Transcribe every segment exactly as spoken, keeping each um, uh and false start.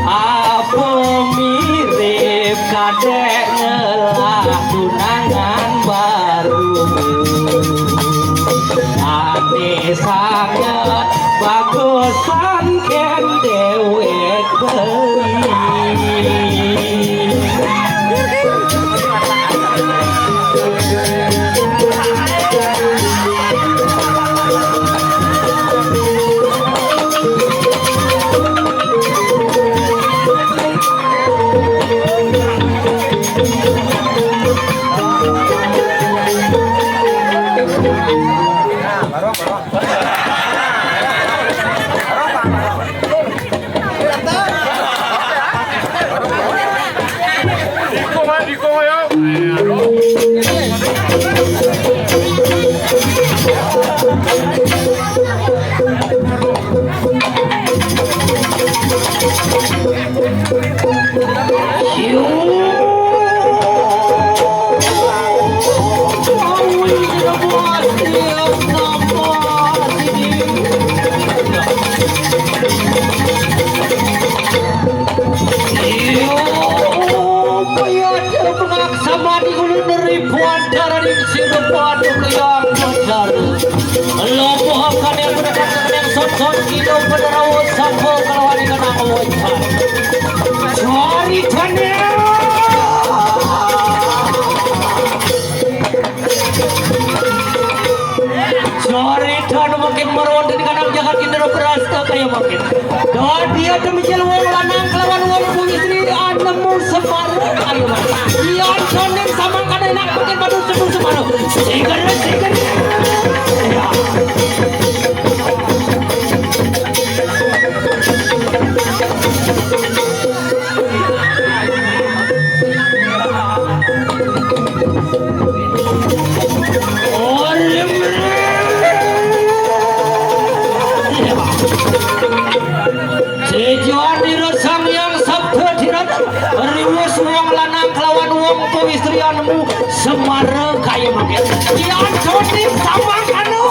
Apa mirip kadek ngelah tunangan baru? Ane sanget bagusan ken dewek beli. Pengak sama di ulu neri puan daraning sing depan yang benar. Lopoh akan yang benar yang sot-sot kilo bener awak sangko kalau ada kena awak. Cari tanya. Sore dan makin meron di kanang jagat kita berasa kaya makin. Dan dia demikian wong lanang kelawan wong istri anemu semar ayo mas. Iya soning sama kada enak makin padu semu semar. Sigar sigar. Ya. Sejuan dira Sang Hyang Sabda Dira, riwus wong lanang kelawan wong pewistrianmu semara kaya mangkin. Yan Jodi sama kanu.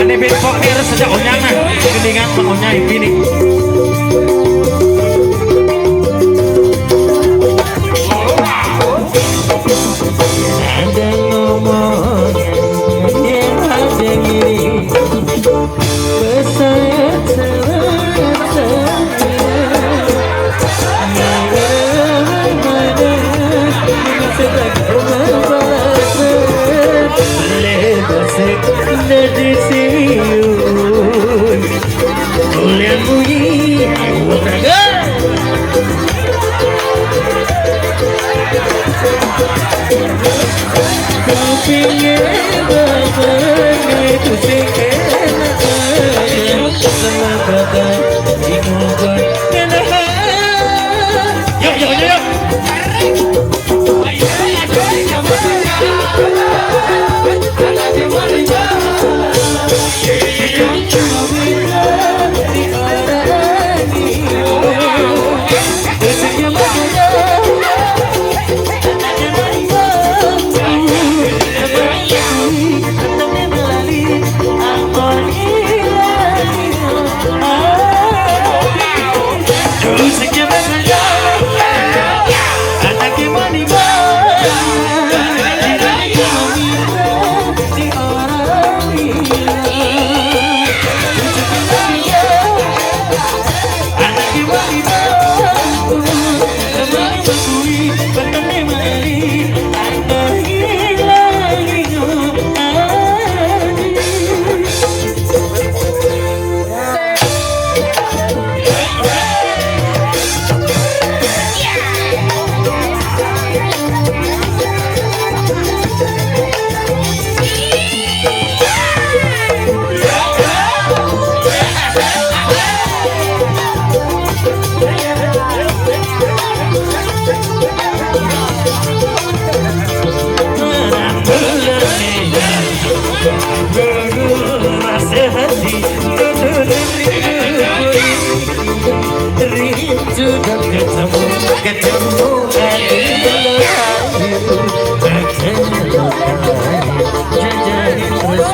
Ane beatbox ni harus sejak onyang nah. Kelingan mak onyang iki ni. Ada ngomong yang ada ini. Yuk, yuk, yuk, yuk. Rindu dan ketemu, ketemu lagi. Ketemu lagi. Jajarin terus.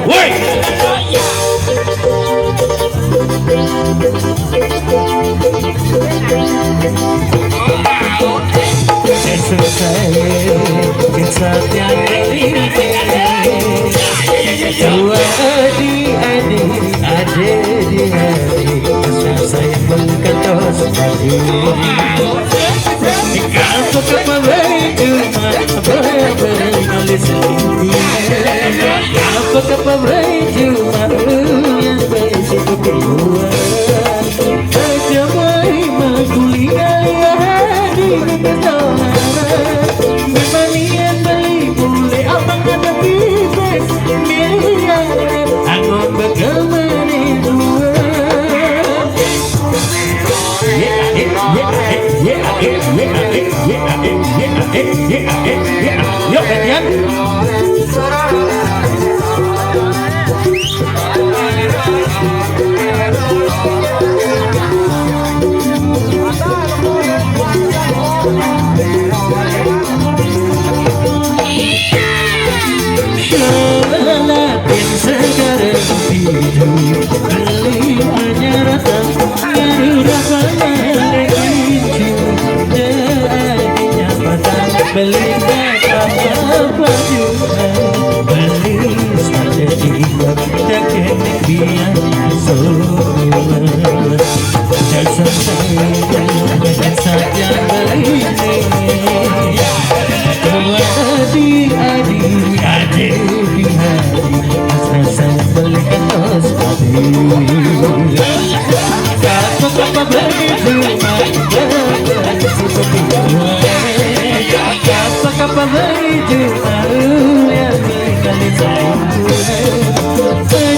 Woi! Susah, susah yang beri. Dua adik-adik, adik di adik, susah yang mengkantos. Apa kabar cuma boleh beri malis. Apa kabar cuma yang baik itu keluar. Aja baik makuliah di negara. Bebanian beli boleh apa kata bibes. Miliar. Angon bagaimana dua. Yuk, Fetian. Sekarang tidur beli hanya rasa. Beli apa-apa juga, beli saja juga, tak kena biar semua. Jangan sampai, jangan saja beli. Dua adik-adik, adik di hati, rasa beli kantos hati. Apa-apa beri cuma, apa-apa beri cuma, yang beri kali saya.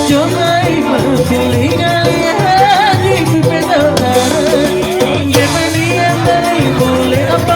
Jomai mah kulingan lihat di pipet orang. Gimana yang beri boleh apa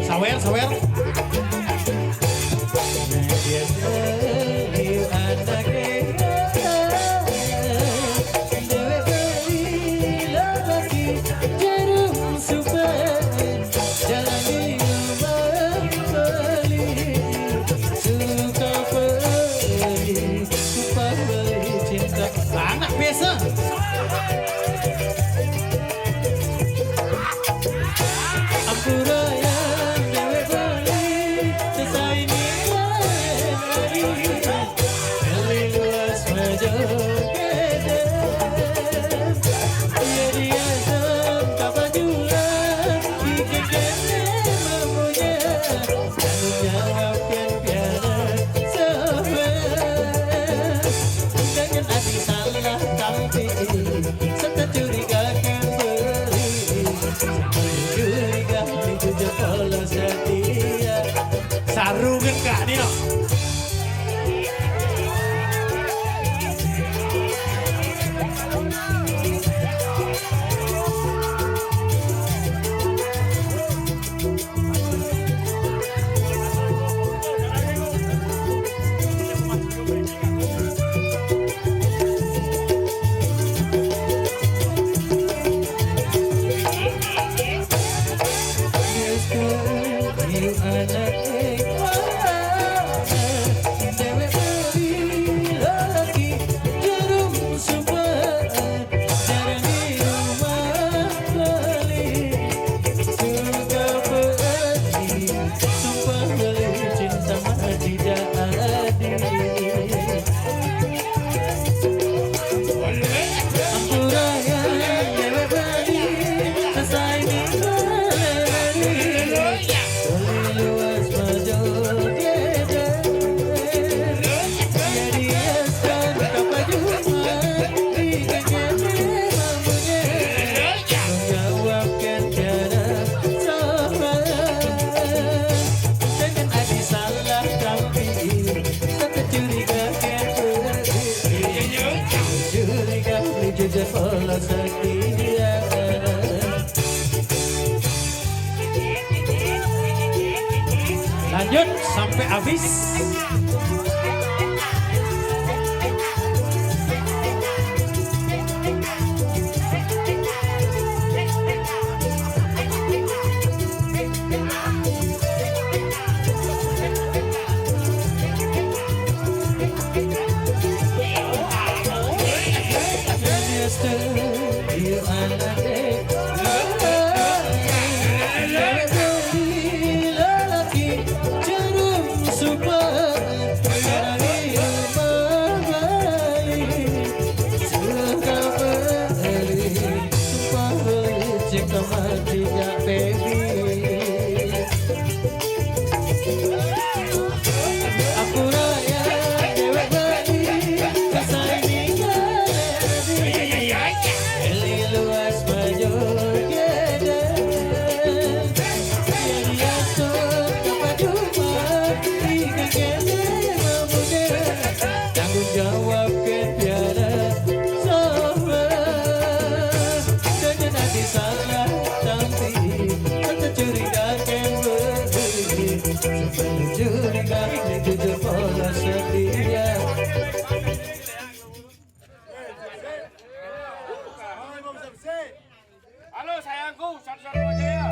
Sawer, sawer. Anak biasa. Sarungan kak ni no. Lanjut sampai habis. Halo sayangku, satu-satu aja ya.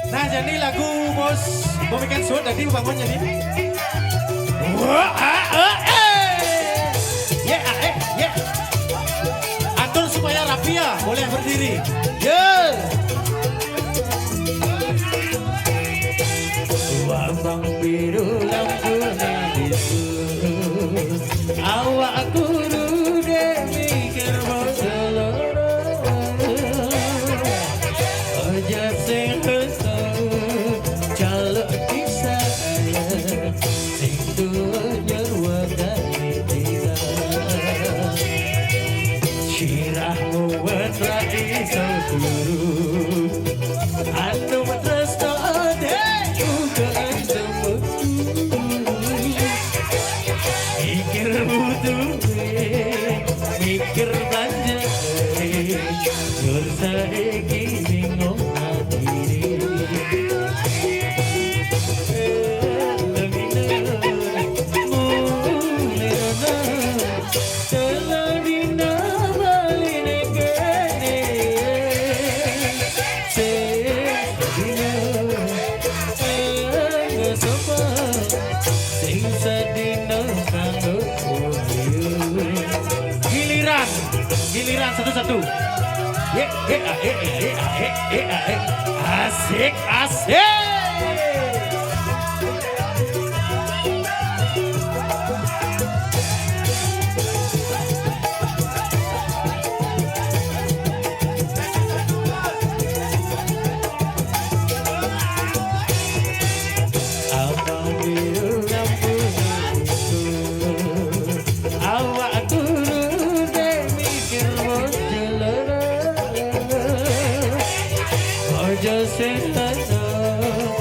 Nah, jadi lagu bos, bos ikan suwet tadi bangun jadi. Wah, ah, ah, eh. Ya, ah, eh, ya. Atur supaya rapi ya, boleh berdiri. Ya. Wabang biru lampu di awak guru demi kerbo seloro. Aja sing betul jaluk kisah sing tuwuh nyerwa kali tiba. Sirahmu wet lagi sempuru. Anu tresno dek uga iso Satu-satu. Ye, ye, ah, ye, ye, ye, ah, ye, ye, ah, ye. Asik, asik. Abang biru lampu hijau. Awak turun dek mikir bojo loro. Bojo sing lanang,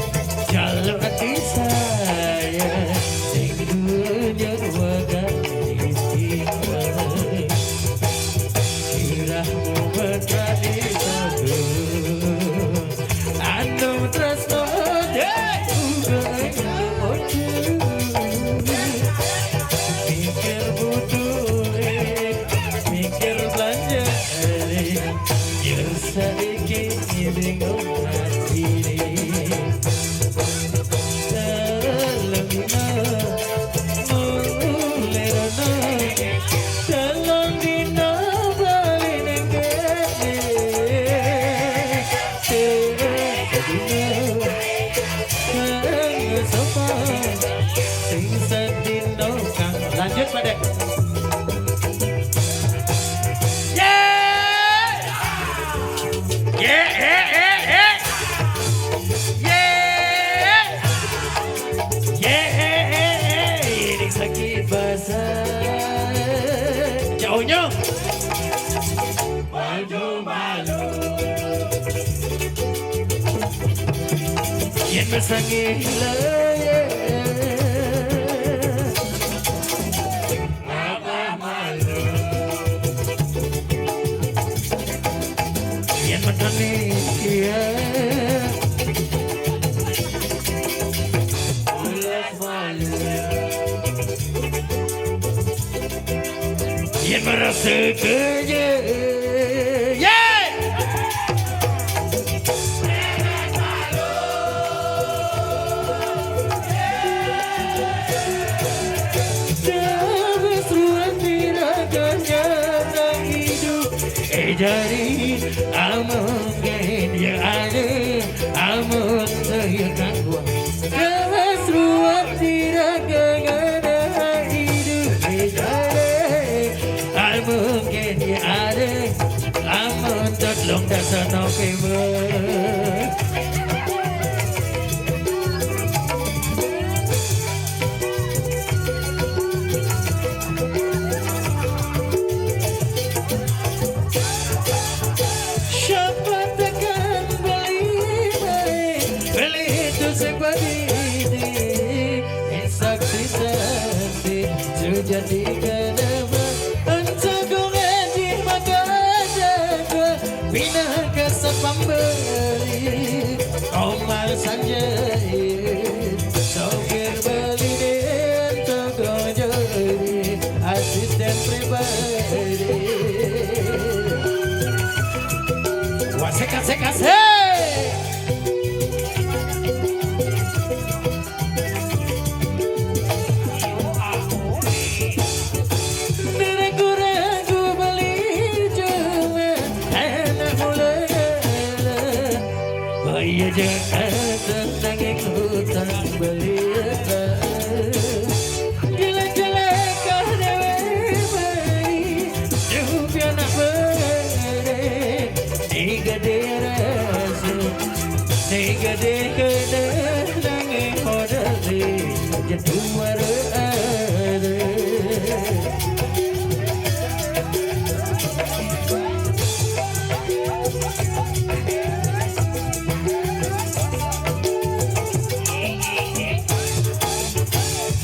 jaluk ati sayang, sing dunya wagai tinggal. Sirahmu betrani satu, anu tresno dek uga ojo. Mikir butuh, mikir belanja, yo saiki bingung atine. Telung dina mulai rono, telung dina bali ning kene. Telung dina kang sapa sing sedina kang. Lanjut, Pak Dek. Ye! Ye, eh, eh, eh. Ye! Ye, eh, eh, eh. Ini sakit basah. Jauhnya. Malu, malu. Yen wis sangi lho, ye. Apa malu? Yen medeni, ye. Ulas malu. Yen merasa kaya, ye. Terus ruang tiraganya nang hidup. Eh, jadi, amun gen ya ada, amun saya kangguan. Terus ruang tiraganya nang hidup. Eh, jadi, amun gen ya ada, amun tetlong dasar no kemur. Siapa tekan beli, beli itu sing badi, saksi-saksi sujati kenapa. Entah kau ngedih maka ada dua, pindah ke satpam beli, Omar Sanjay. Sopir beli dan toko juri, asisten pribadi. Wah, asik, asik, asik. Ragu-ragu beli cuma anak mula. Bahaya je tentang utang beli. Jelek-jelek kah dewe beli, jauh pianak beli. Tiga dera su, tiga dera nanging modal di, jatuh warung.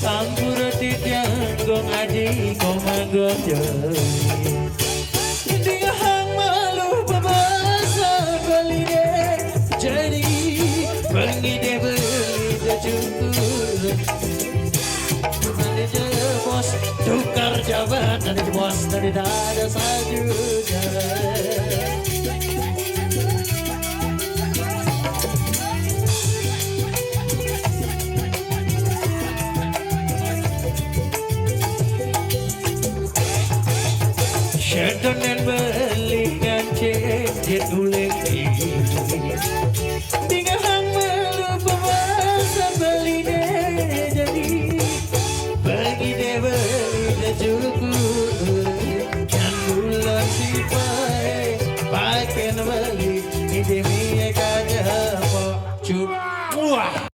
Sampura titiang gong aji komanggo jai. Dingahang malu babasa balide. Jadi pengide beli dah cukup. Tadi je bos tukar jabatan, tadi je bos, tadi tak ada sajunya. Sedonen beli Jet ulek. Dingehang melu pemasa beli deh jadi. Pergi deh beli deh cukup. Yang bulan si pae paken beli. Ini demi kaja po. Cukup. Wah.